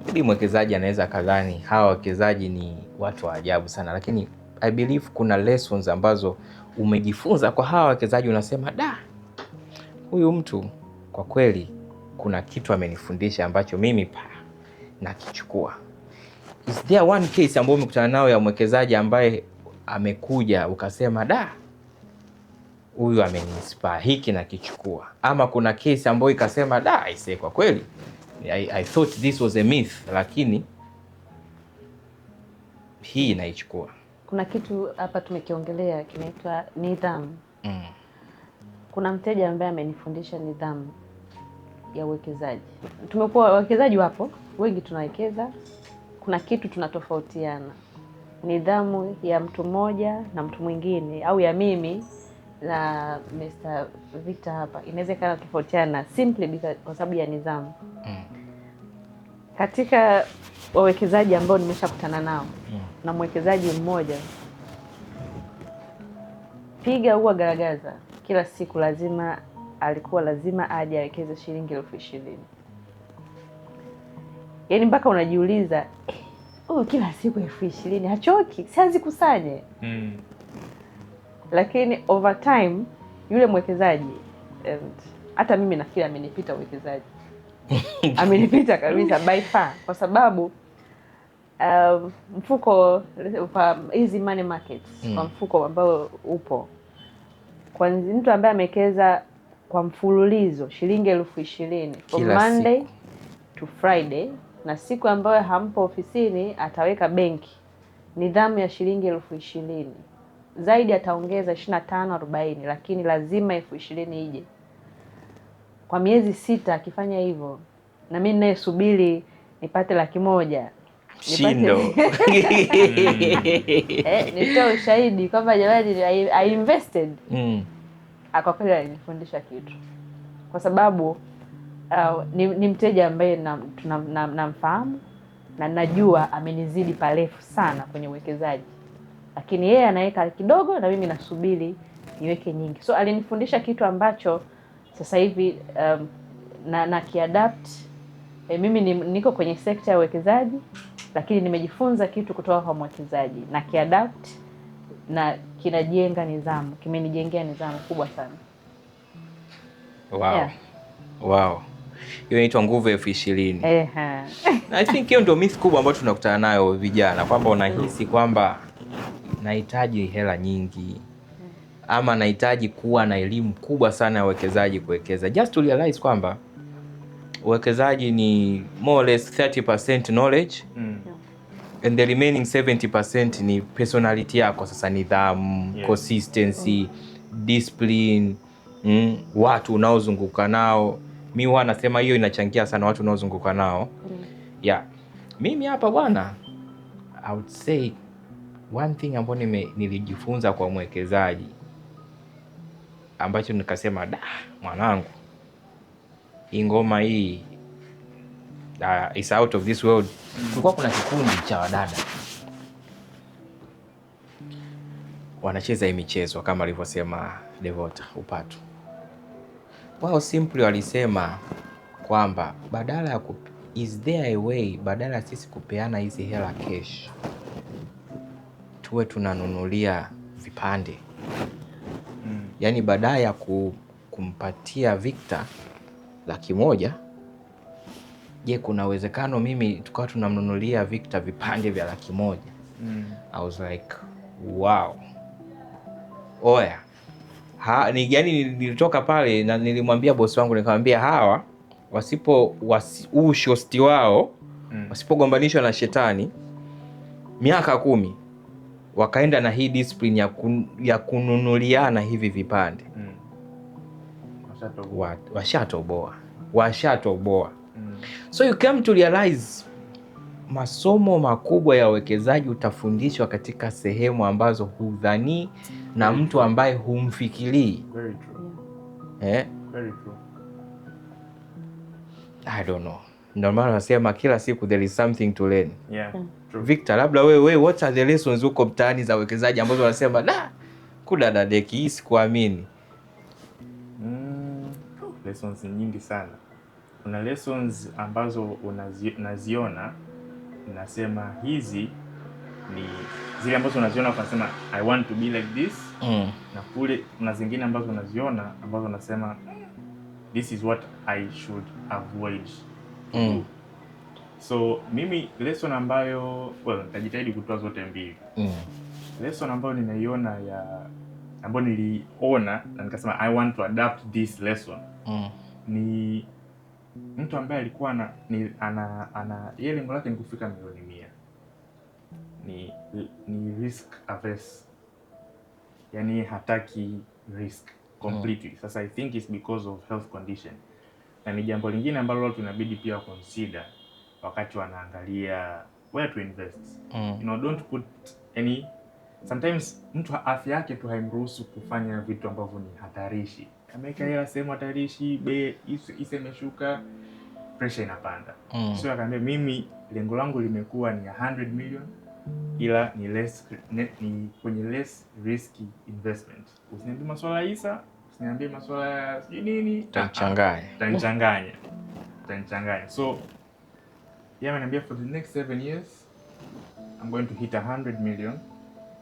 Maybe mwekezaji anaweza kadhani hawa wawekezaji ni watu wa ajabu sana, lakini I believe kuna lessons ambazo umejifunza kwa hawa wawekezaji, unasema da, huyu mtu kwa kweli kuna kitu amenifundisha ambacho mimi pa nakichukua. Is there one case ambayo umekutana nayo ya mwekezaji ambaye amekuja ukasema da, huyu ameniinspire, hiki nakichukua? Ama kuna case ambayo ikasema da, aisee, kwa kweli I thought this was a myth, lakini hii naichukua. Kuna kitu hapa tumekiongelea kinaitwa nidhamu. Kuna mteja ambaye amenifundisha nidhamu ya uwekezaji. Tumekuwa wawekezaji, wapo wengi, tunawekeza. Kuna kitu tunatofautiana, nidhamu ya mtu mmoja na mtu mwingine, au ya mimi na Mr. Victor hapa inaweza ikawa tofautiana simply because, kwa sababu ya nidhamu. Katika wawekezaji ambao nimeshakutana nao na mwekezaji mmoja piga huwa garagaza kila siku, lazima alikuwa lazima aje awekeze shilingi 20,000. Yaani mpaka unajiuliza, huyu kila siku 20,000 hachoki, si azikusanye? Lakini over time yule mwekezaji, and hata mimi nafikiri amenipita uwekezaji, amenipita kabisa by far, kwa sababu mfuko kwa hizi money markets, kwa mfuko ambao upo kwa mtu ambaye amewekeza kwa mfululizo shilingi 20,000 from Kila Monday siku to Friday, na siku ambayo hampo ofisini ataweka benki, nidhamu ya shilingi 20,000, zaidi ataongeza 25, 40, lakini lazima 20,000 ije kwa miezi 6. Akifanya hivyo, na mimi ninayesubiri nipate 100,000 Shindo. Nitoe ushahidi kwamba jamani, I invested. Kwa kweli alinifundisha kitu, kwa sababu ni mteja ambaye namfahamu na najua amenizidi parefu sana kwenye uwekezaji, lakini yeye anaweka kidogo na mimi nasubiri niweke nyingi. So alinifundisha kitu ambacho sasa hivi na kiadapt. Mimi niko kwenye sekta ya uwekezaji, lakini nimejifunza kitu kutoka kwa mwekezaji na kiadapt na kinajenga nidhamu, kimenijengea nidhamu kubwa sana. Wow. Yeah. Wow. Hiyo inaitwa nguvu 20,000. Na I think hiyo ndio myth kubwa ambayo tunakutana nayo vijana, kwamba unahisi kwamba nahitaji hela nyingi, Ama nahitaji kuwa na elimu kubwa sana ya uwekezaji kuwekeza, just to realize kwamba uwekezaji ni more or less 30% knowledge and the remaining 70% ni personality yako sasa, nidhamu, consistency, discipline, watu unaozunguka nao. Mi huwa nasema hiyo inachangia sana, watu unaozunguka nao. Yeah. Mimi hapa bwana, I would say one thing ambayo nilijifunza kwa mwekezaji ambacho nikasema, "Da, mwanangu, hii ngoma hii is out of this world." Kulikuwa kuna kikundi cha wadada wanacheza hii michezo kama alivyosema Devota, upatu. Wao simply walisema kwamba badala ya is there a way, badala ya sisi kupeana hizi hela cash, tuwe tunanunulia vipande? Yaani badala ya kumpatia Victor 100,000, je, kuna uwezekano mimi tukawa tunamnunulia Victor vipande vya 100,000? I was like, "Wow." Oya. Yani nilitoka pale na nilimwambia bosi wangu, nikamwambia, "Hawa wasipo huu shosti wao wasipogombanishwa na shetani miaka 10 wakaenda na hii discipline ya kununuliana hivi vipande, Washatoboa. Washatoboa, washatoboa." So you come to realize masomo makubwa ya uwekezaji utafundishwa katika sehemu ambazo hudhanii na mtu ambaye humfikirii. Very true. Eh? Very true. I don't know. Ndio maana nasema kila siku there is something to learn. Yeah. True. Victor, labda wewe, what are the lessons huko mtaani za uwekezaji ambazo wanasema, "Da, kudadadeki, hii sikuamini"? Lessons nyingi sana. Kuna lessons ambazo unaziona unasema hizi ni zile ambazo unaziona unasema, "I want to be like this," na kule kuna zingine ambazo unaziona ambazo unasema, "This is what I should avoid to do." So mimi lesson ambayo, well, nitajitahidi kutoa zote mbili. Lesson ambayo nimeiona ya ambayo niliona na nikasema, "I want to adapt this lesson," ni mtu ambaye alikuwa ana, ni, ana, ana yeye lengo lake ni kufika milioni 100. Ni risk averse, yani hataki risk completely. Sasa I think it's because of health condition, na ni jambo lingine ambalo watu inabidi pia consider wakati wanaangalia where to invest. Don't put any, sometimes mtu afya yake tu haimruhusu kufanya vitu ambavyo ni hatarishi. Ameweka hela sehemu hatarishi, bei hisa imeshuka, pressure inapanda. So akaambia, "Mimi lengo langu limekuwa ni 100 million, ila ni kwenye less risky investment. Usiniambie masuala ya hisa, usiniambie masuala ya sijui nini." Utanichanganya. Utanichanganya, utanichanganya. So yeye ameniambia, "For the next 7 years I'm going to hit 100 million,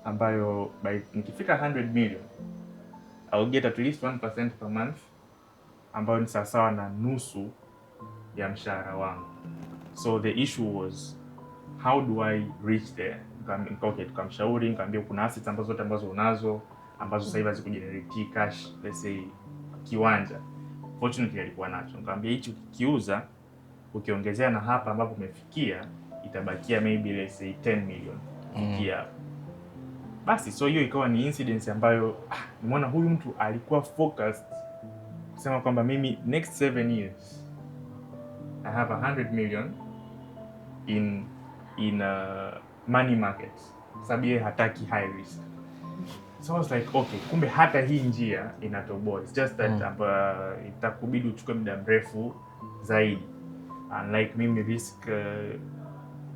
ambayo by nikifika 100 million I'll get at least 1% per month, ambayo ni sawasawa na nusu ya mshahara wangu." So the issue was, how do I reach there? Okay, tukamshauri, nikamwambia kuna assets ambazo zote ambazo unazo ambazo sasa hivi hazikugenerate cash, let's say kiwanja. Fortunately alikuwa nacho. Nikamwambia hichi ukikiuza, ukiongezea na hapa ambapo umefikia, itabakia maybe let's say 10 million kufikia hapo. Basi so hiyo ikawa ni incidence ambayo nimeona huyu mtu alikuwa focused kusema kwamba mimi next 7 years I have 100 million in money market, sababu yeye hataki high risk. So I was like, okay, kumbe hata hii njia inatoboa. It's just that itakubidi uchukue muda mrefu zaidi. Unlike mimi risk,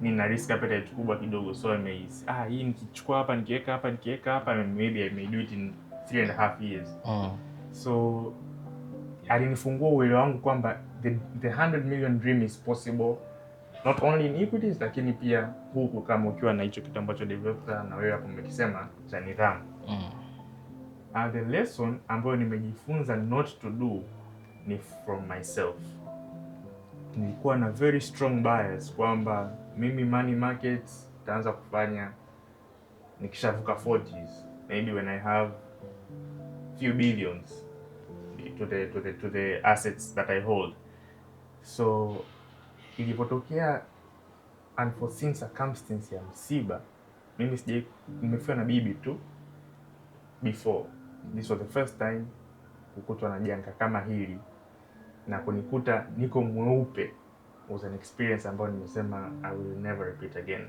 nina risk appetite kubwa kidogo, so I may, hii nikichukua hapa, nikiweka hapa, nikiweka hapa, maybe I may do it in 3.5 years. So alinifungua uelewa wangu kwamba the 100 million dream is possible not only in equities, lakini pia huku kama ukiwa na hicho kitu ambacho developer na wewe hapo umekisema cha nidhamu. The lesson ambayo nimejifunza not to do ni from myself. Nilikuwa na very strong bias kwamba mimi money markets nitaanza kufanya nikishavuka 40s, maybe when I have few billions to the assets that I hold. So ilipotokea unforeseen circumstance ya msiba, mimi sijai, nimefiwa na bibi tu before. This was the first time kukutwa na janga kama hili na kunikuta niko mweupe was an experience ambayo nimesema I will never repeat again.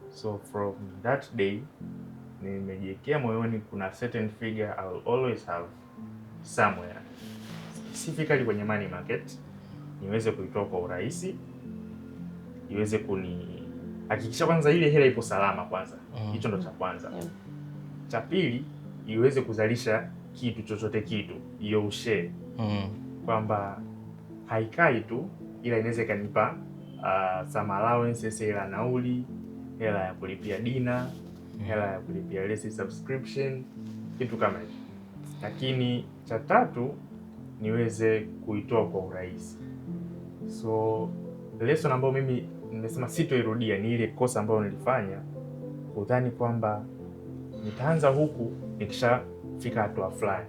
So from that day nimejiwekea moyoni kuna certain figure I will always have somewhere, specifically kwenye money market, niweze kuitoa kwa urahisi, iweze kuni hakikisha kwanza ile hela ipo salama kwanza. Hicho ndo cha kwanza. Cha pili, iweze kuzalisha kitu chochote kitu, hiyo ushare kwamba haikai tu, ila inaweza ikanipa some allowances, hela nauli, hela ya kulipia dinner, hela ya kulipia lesi subscription, kitu kama hicho. Lakini cha tatu, niweze kuitoa kwa urahisi. So lesson ambayo mimi nimesema sitoirudia ni ile kosa ambayo nilifanya kudhani kwamba nitaanza huku nikishafika hatua fulani,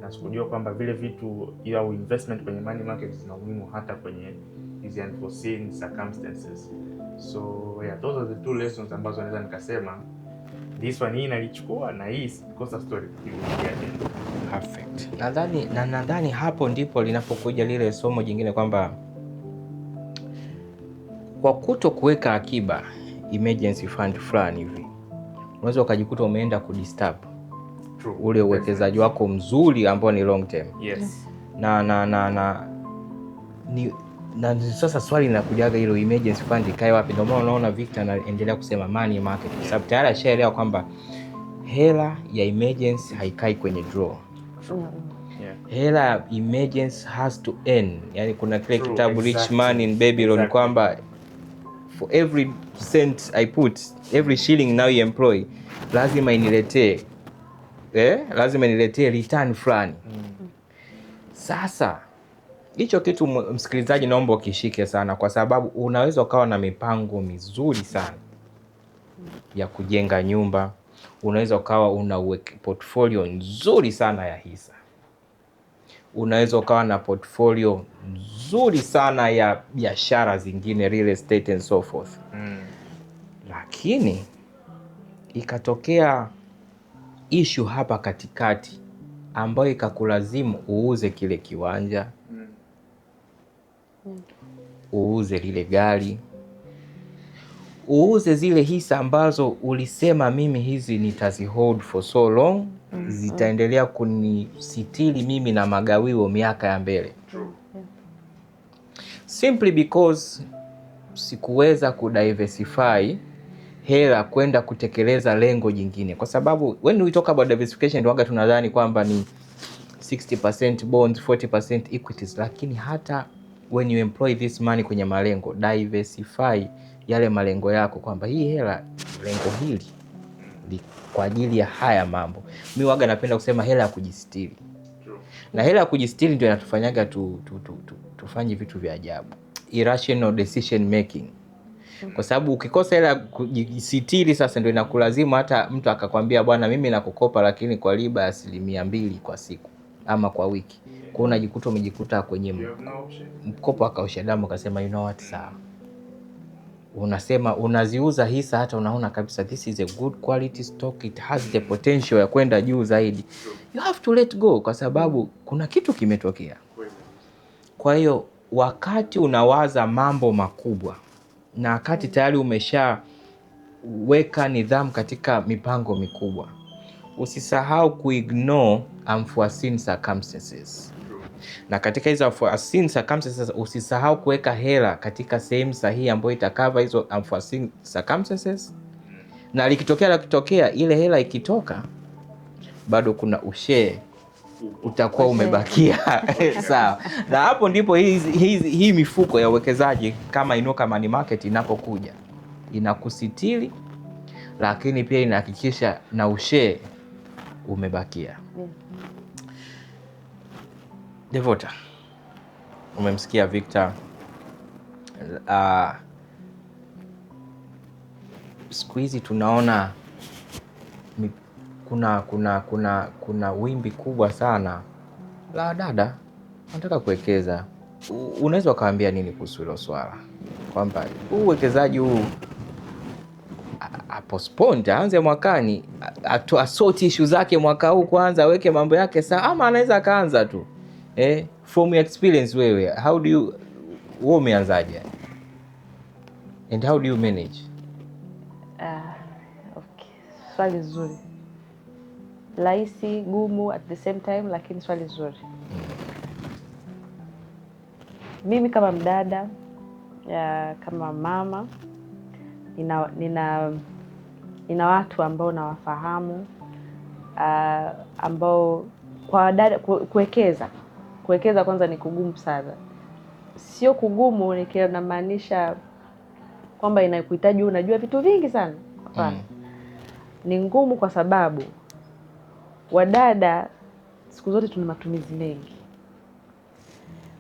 na sikujua kwamba vile vitu au investment kwenye money market zina umuhimu hata kwenye hizi unforeseen circumstances. So yeah, those are the two lessons ambazo naweza nikasema this one hii nalichukua na hii kosa sitoirudia tena. Perfect. Nadhani hapo ndipo linapokuja lile somo jingine kwamba kwa kuto kuweka akiba emergency fund fulani hivi, unaweza ukajikuta umeenda kudisturb True. ule uwekezaji wako mzuri ambao ni long term. Na sasa swali linakujaga, hilo emergency fund ikae wapi? Ndio maana unaona Victor anaendelea kusema money market, kwa sababu tayari ashaelewa kwamba hela ya emergency haikai kwenye drawer. Hela ya emergency has to earn. Yani kuna kile kitabu Rich Man in Babylon kwamba for every cent I put, every shilling now you employ, lazima iniletee return fulani. Sasa hicho kitu, msikilizaji, naomba ukishike sana, kwa sababu unaweza ukawa na mipango mizuri sana ya kujenga nyumba, unaweza ukawa una portfolio nzuri sana ya hisa, unaweza ukawa na portfolio nzuri sana ya biashara zingine, real estate and so forth, lakini ikatokea issue hapa katikati ambayo ikakulazimu uuze kile kiwanja, uuze lile gari, uuze zile hisa ambazo ulisema mimi hizi nitazihold for so long, zitaendelea kunisitiri mimi na magawio miaka ya mbele, True. simply because sikuweza kudiversify hela kwenda kutekeleza lengo jingine, kwa sababu when we talk about diversification ndio waga tunadhani kwamba ni 60% bonds, 40% equities, lakini hata when you employ this money kwenye malengo, diversify yale malengo yako kwamba hii hela lengo hili kwa ajili ya haya mambo. Mi waga napenda kusema hela ya kujistiri, na hela ya kujistiri ndio inatufanyaga tufanye vitu vya ajabu, irrational decision making, kwa sababu ukikosa hela ya kujisitiri sasa ndio inakulazimu hata mtu akakwambia, bwana, mimi nakukopa lakini kwa riba ya 2% kwa siku ama kwa wiki. Kwa hiyo unajikuta umejikuta kwenye You have no option. Mkopo akausha damu, akasema, "You know what, sawa." Unasema unaziuza hisa, hata unaona kabisa this is a good quality stock, it has the potential ya kwenda juu zaidi, you have to let go kwa sababu kuna kitu kimetokea. Kwa hiyo wakati unawaza mambo makubwa na wakati tayari umeshaweka nidhamu katika mipango mikubwa, usisahau kuignore unforeseen circumstances. Na katika hizo unforeseen circumstances, usisahau kuweka hela katika sehemu sahihi ambayo itacover hizo unforeseen circumstances, na likitokea la kitokea, ile hela ikitoka, bado kuna ushare utakuwa umebakia sawa. Na hapo ndipo hii mifuko ya uwekezaji kama Inuka Money Market inapokuja, inakusitiri, lakini pia inahakikisha na ushare umebakia. Devota, umemsikia Victor. Siku hizi tunaona Kuna wimbi kubwa sana la dada wanataka kuwekeza. Unaweza ukaambia nini kuhusu hilo swala, kwamba huu uwekezaji huu apostpone, aanze mwakani, asort issue zake mwaka huu kwanza, aweke mambo yake sawa, ama anaweza akaanza tu? From your experience wewe, how do you, wewe umeanzaje and how do you manage? Ah, okay. Swali zuri, rahisi, gumu at the same time, lakini swali zuri. Mimi kama mdada ya, kama mama nina watu ambao nawafahamu ambao kwa dada kuwekeza kwanza ni kugumu sana. Sio kugumu nikiwa namaanisha kwamba inakuhitaji unajua vitu vingi sana. Hapana. Ni ngumu kwa sababu wadada siku zote tuna matumizi mengi.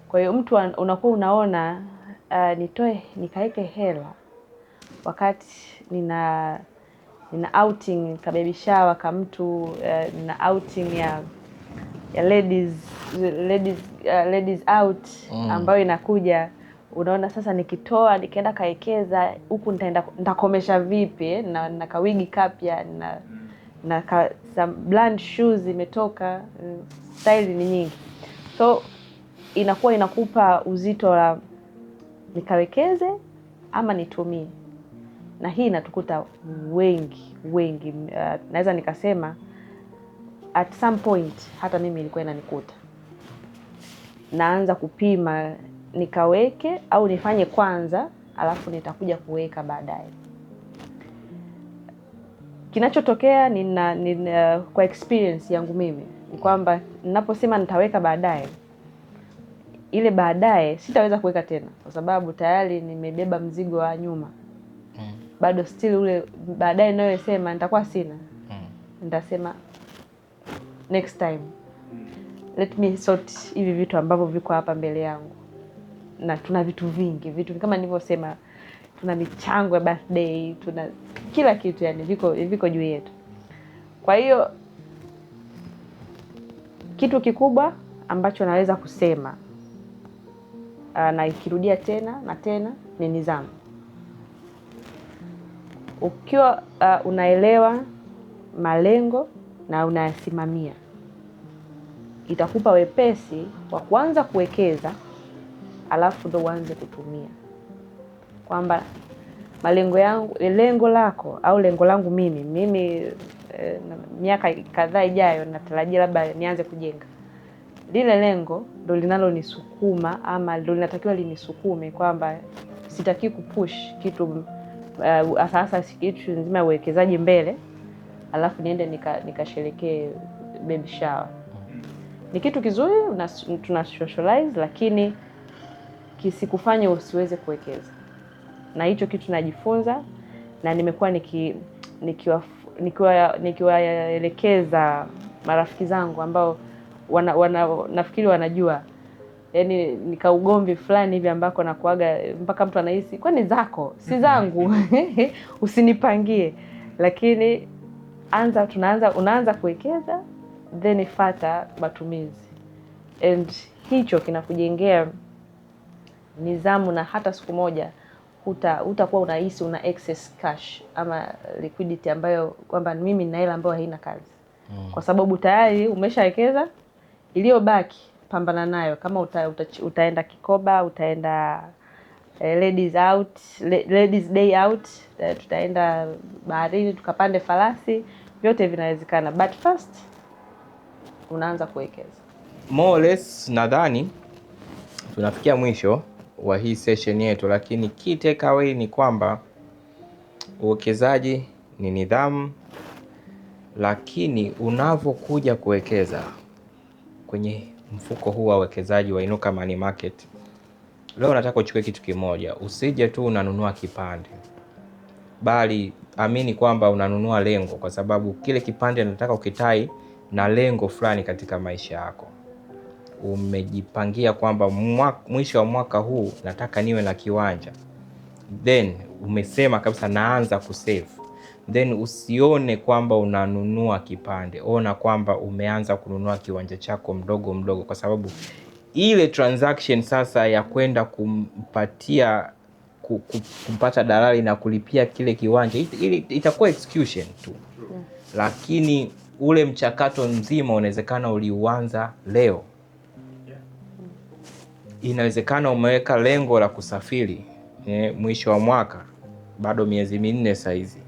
Kwa hiyo mtu unakuwa unaona nitoe nikaeke hela wakati nina outing ka baby shower ka mtu, nina outing ya ladies out ambayo inakuja. Unaona sasa nikitoa nikaenda kaekeza huku nitaenda nitakomesha vipi, eh? Na kawigi kapya na some brand shoes imetoka, style ni nyingi, so inakuwa inakupa uzito wa nikawekeze ama nitumie, na hii inatukuta wengi wengi. Naweza nikasema at some point hata mimi ilikuwa inanikuta, naanza kupima nikaweke au nifanye kwanza, alafu nitakuja kuweka baadaye. Kinachotokea nina, kwa experience yangu mimi ni kwamba ninaposema nitaweka baadaye, ile baadaye sitaweza kuweka tena, kwa sababu tayari nimebeba mzigo wa nyuma. Bado still ule baadaye ninayosema nitakuwa sina, nitasema next time, let me sort hivi vitu ambavyo viko hapa mbele yangu. Na tuna vitu vingi, vitu kama nilivyosema, tuna michango ya birthday, tuna kila kitu, yani viko juu yetu. Kwa hiyo kitu kikubwa ambacho naweza kusema na ikirudia tena na tena ni nidhamu. Ukiwa unaelewa malengo na unayasimamia, itakupa wepesi wa kuanza kuwekeza, alafu ndo uanze kutumia. Kwamba malengo yangu, lengo lako au lengo langu mimi, miaka kadhaa ijayo natarajia labda nianze kujenga. Lile lengo ndo linalonisukuma ama ndo linatakiwa linisukume kwamba sitaki kupush kitu hasa kitu nzima ya uwekezaji mbele, alafu niende nikasherekee baby shower. Ni kitu kizuri, tuna socialize, lakini kisikufanye usiweze kuwekeza. Na hicho kitu najifunza na nimekuwa nikiwaelekeza marafiki zangu ambao wana nafikiri wanajua, yaani nika ugomvi fulani hivi ambako nakuaga mpaka mtu anahisi kwani zako si zangu, usinipangie. Lakini anza tunaanza unaanza kuwekeza then fata matumizi, and hicho kinakujengea nidhamu, na hata siku moja hutakuwa unahisi una excess cash ama liquidity ambayo kwamba mimi nina hela ambayo haina kazi, kwa sababu tayari umeshawekeza. Iliyobaki pambana nayo, kama utaenda Kikoba, utaenda ladies day out, tutaenda baharini tukapande farasi, vyote vinawezekana, but first unaanza kuwekeza. More or less nadhani tunafikia mwisho wa hii session yetu, lakini key takeaway ni kwamba uwekezaji ni nidhamu, lakini unavyokuja kuwekeza kwenye mfuko huu wa uwekezaji wa Inuka Money Market, leo nataka uchukue kitu kimoja. Usije tu unanunua kipande, bali amini kwamba unanunua lengo, kwa sababu kile kipande nataka ukitie na lengo fulani katika maisha yako. Umejipangia kwamba mwisho wa mwaka huu nataka niwe na kiwanja, then umesema kabisa naanza kusave. Then usione kwamba unanunua kipande, ona kwamba umeanza kununua kiwanja chako mdogo mdogo, kwa sababu ile transaction sasa ya kwenda kumpatia kumpata dalali na kulipia kile kiwanja ili itakuwa execution tu, lakini ule mchakato mzima unawezekana uliuanza leo. Inawezekana umeweka lengo la kusafiri mwisho wa mwaka, bado miezi 4 saizi,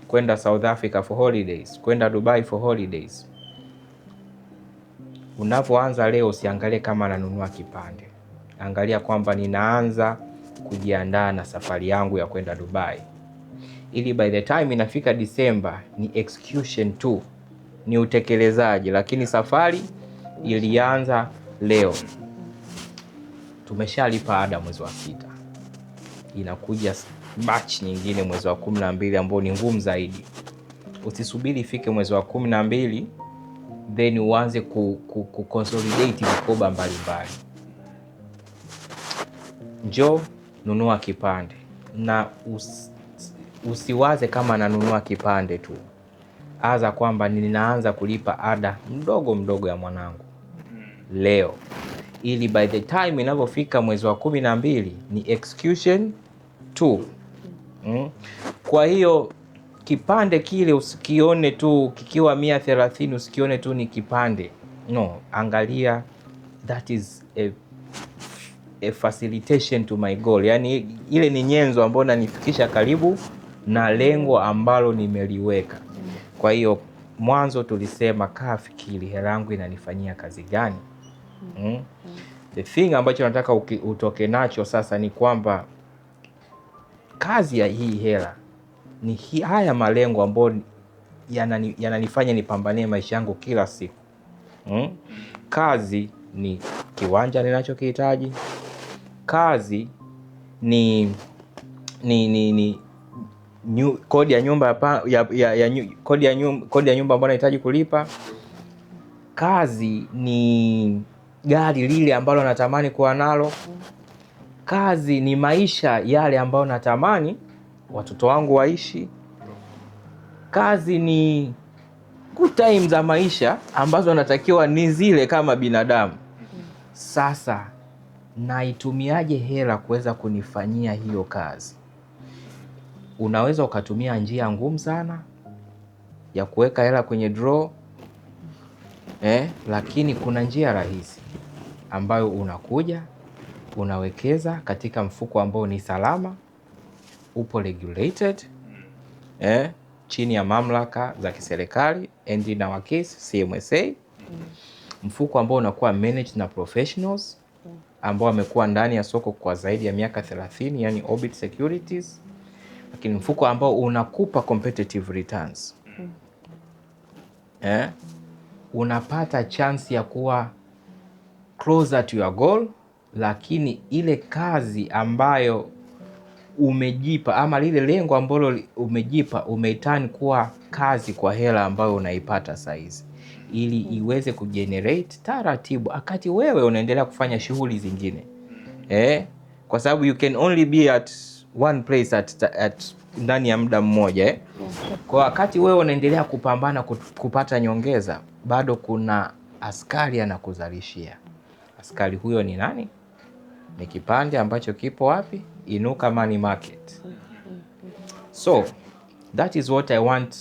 kwenda South Africa for holidays, kwenda Dubai for holidays. Unapoanza leo, usiangalie kama nanunua kipande, angalia kwamba ninaanza kujiandaa na safari yangu ya kwenda Dubai, ili by the time inafika Disemba ni execution tu, ni utekelezaji, lakini safari ilianza leo. Tumeshalipa ada mwezi wa 6, inakuja batch nyingine mwezi wa 12 ambao ni ngumu zaidi. Usisubiri ifike mwezi wa 12 then uanze ku consolidate mikoba mbalimbali. Njoo nunua kipande na usiwaze kama nanunua kipande tu, aza kwamba ninaanza kulipa ada mdogo mdogo ya mwanangu leo, ili by the time inavyofika mwezi wa 12 ni execution tu. Kwa hiyo kipande kile usikione tu kikiwa 130, usikione tu ni kipande. No, angalia that is a facilitation to my goal. Yani ile ni nyenzo ambayo inanifikisha karibu na lengo ambalo nimeliweka. Kwa hiyo mwanzo tulisema kaa fikiri, hela yangu inanifanyia kazi gani? The thing ambacho nataka utoke nacho sasa ni kwamba kazi ya hii hela ni haya malengo ambayo yananifanya nipambanie maisha yangu kila siku. Kazi ni kiwanja ninachokihitaji. Kazi ni kodi ya nyumba kodi ya nyumba ambayo nahitaji kulipa. Kazi ni gari lile ambalo natamani kuwa nalo. Kazi ni maisha yale ambayo natamani watoto wangu waishi. Kazi ni good time za maisha ambazo natakiwa ni zile kama binadamu. Sasa naitumiaje hela kuweza kunifanyia hiyo kazi? Unaweza ukatumia njia ngumu sana ya kuweka hela kwenye draw, lakini kuna njia rahisi ambayo unakuja unawekeza katika mfuko ambao ni salama, upo regulated, chini ya mamlaka za kiserikali, and in our case CMSA. Mfuko ambao unakuwa managed na professionals ambao wamekuwa ndani ya soko kwa zaidi ya miaka 30, yani Orbit Securities, lakini mfuko ambao unakupa competitive returns. Unapata chance ya kuwa closer to your goal, lakini ile kazi ambayo umejipa ama lile lengo ambalo umejipa umeiturn kuwa kazi kwa hela ambayo unaipata saizi, ili iweze kugenerate taratibu wakati wewe unaendelea kufanya shughuli zingine. Kwa sababu you can only be at one place at ndani ya muda mmoja. Kwa wakati wewe unaendelea kupambana kupata nyongeza, bado kuna askari anakuzalishia. Askari huyo ni nani? Ni kipande ambacho kipo wapi? Inuka Money Market. So that is what I want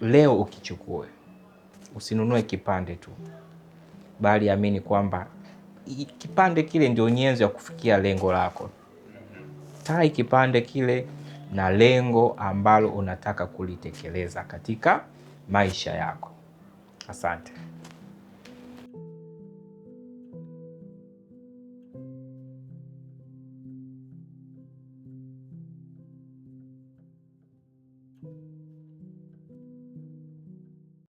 leo ukichukue. Usinunue kipande tu, bali amini kwamba kipande kile ndio nyenzo ya kufikia lengo lako. Tai kipande kile na lengo ambalo unataka kulitekeleza katika maisha yako. Asante.